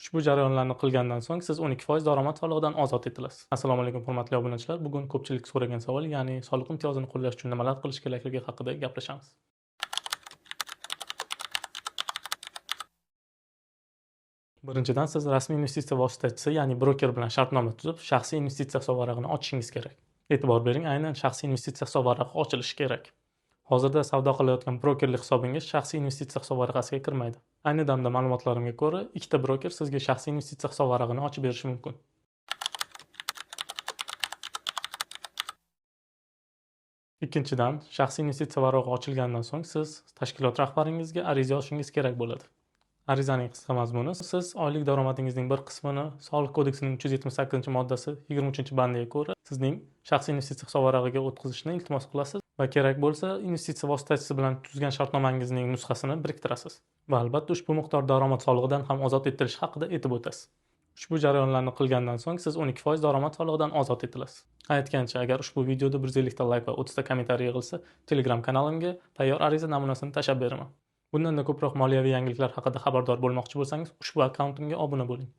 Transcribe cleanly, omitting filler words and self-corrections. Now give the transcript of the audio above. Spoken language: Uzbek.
Ushbu jarayonlarni qilgandan so'ng siz 12% daromad solig'idan ozod etilasiz. Assalomu alaykum hurmatli obunachilar. Bugun ko'pchilik so'ragan savol, ya'ni soliq imtiyozini qo'llash uchun nimalar qilish kerakligi haqida gaplashamiz. Birinchidan, siz rasmiy investitsiya vositachisi, ya'ni broker bilan shartnoma tuzib, shaxsiy investitsiya hisob varag'ini ochishingiz kerak. E'tibor bering, aynan shaxsiy investitsiya hisob varag'i ochilishi kerak. Hozirda savdo qilayotgan brokerlik hisobingiz shaxsiy investitsiya hisob varaqasiga kirmaydi. Ayni damda ma'lumotlarimga ko'ra, ikkita broker sizga shaxsiy investitsiya hisob varag'ini ochib berishi mumkin. Ikkinchidan, shaxsiy investitsiya varag'i ochilgandan so'ng siz tashkilot rahbaringizga ariza yozishingiz kerak bo'ladi. Arizaning qisqa mazmuni: siz oylik daromadingizning bir qismini Soliq kodeksining 378-moddasi 23-bandiga ko'ra sizning shaxsiy investitsiya hisob varag'iga o'tkazishni iltimos qilasiz va kerak bo'lsa investitsiya vositachisi bilan tuzgan shartnomangizning nusxasini biriktirasiz. Va albatta ushbu miqdor daromad solig'idan ham ozod etilishi haqida aytib o'tasiz. Ushbu jarayonlarni qilgandan so'ng siz 12% daromad solig'idan ozod etilasiz. Aytgancha, agar ushbu videoda 150 ta like va 30 ta kommentariy yig'ilsa, Telegram kanalimga tayyor ariza namunasini tashlab beraman. Bundan-da ko'proq moliyaviy yangiliklar haqida xabardor bo'lmoqchi bo'lsangiz, ushbu akkauntimga obuna bo'ling.